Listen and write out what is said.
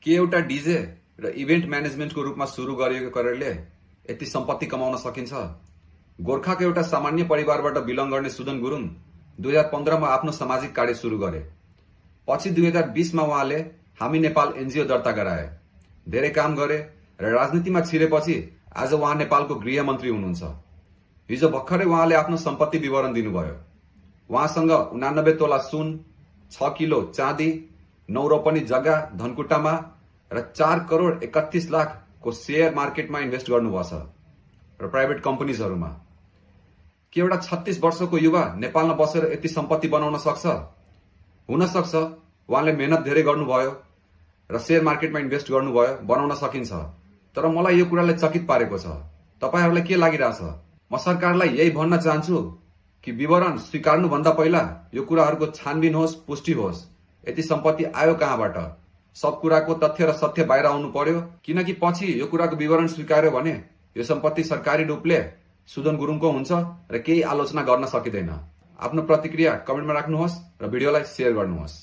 के एउटा डीजे र इभेन्ट म्यानेजमेन्टको रूपमा सुरु गरिएको करियरले यति सम्पत्ति कमाउन सकिन्छ? गोर्खाको एउटा सामान्य परिवारबाट बिलङ गर्ने सुदन गुरुङ 2015 मा आफ्नो सामाजिक कार्य सुरु गरे। पछि 2020 मा उहाँले हामी नेपाल एनजिओ दर्ता गराए। धेरै काम गरे र राजनीतिमा छिरेपछि आज उहाँ नेपालको गृहमन्त्री हुनुहुन्छ। हिजो भर्खरै उहाँले आफ्नो सम्पत्ति विवरण दिनुभयो। उहाँसँग 89 तोला सुन, 6 किलो चाँदी, 9 रोपनी जग्गा धनकुटामा र 4 करोड 31 लाखको शेयर मार्केटमा इन्भेस्ट गर्नुभछ र प्राइभेट कम्पनीजहरूमा। के एउटा 36 वर्षको युवा नेपालमा बसेर यति सम्पत्ति बनाउन सक्छ? हुन सक्छ। उहाँले मेहनत धेरै गर्नुभयो र शेयर मार्केटमा इन्भेस्ट गर्नुभयो, बनाउन सकिन्छ। तर मलाई यो कुराले चकित पारेको छ। तपाईहरुलाई के लागिरहेछ? म सरकारलाई यही भन्न चाहन्छु कि विवरण स्वीकार्नुभन्दा पहिला यो कुराहरूको छानबिन होस्, पुष्टि होस्। यति सम्पत्ति आयो कहाँबाट? सब कुराको तथ्य र सत्य बाहिर आउनु पर्यो, किनकि पछि यो कुराको विवरण स्वीकार्यो भने यो सम्पत्ति सरकारी रूपले सुदन गुरुङको हुन्छ र केही आलोचना गर्न सकिँदैन। आफ्नो प्रतिक्रिया कमेन्टमा राख्नुहोस् र भिडियोलाई शेयर गर्नुहोस्।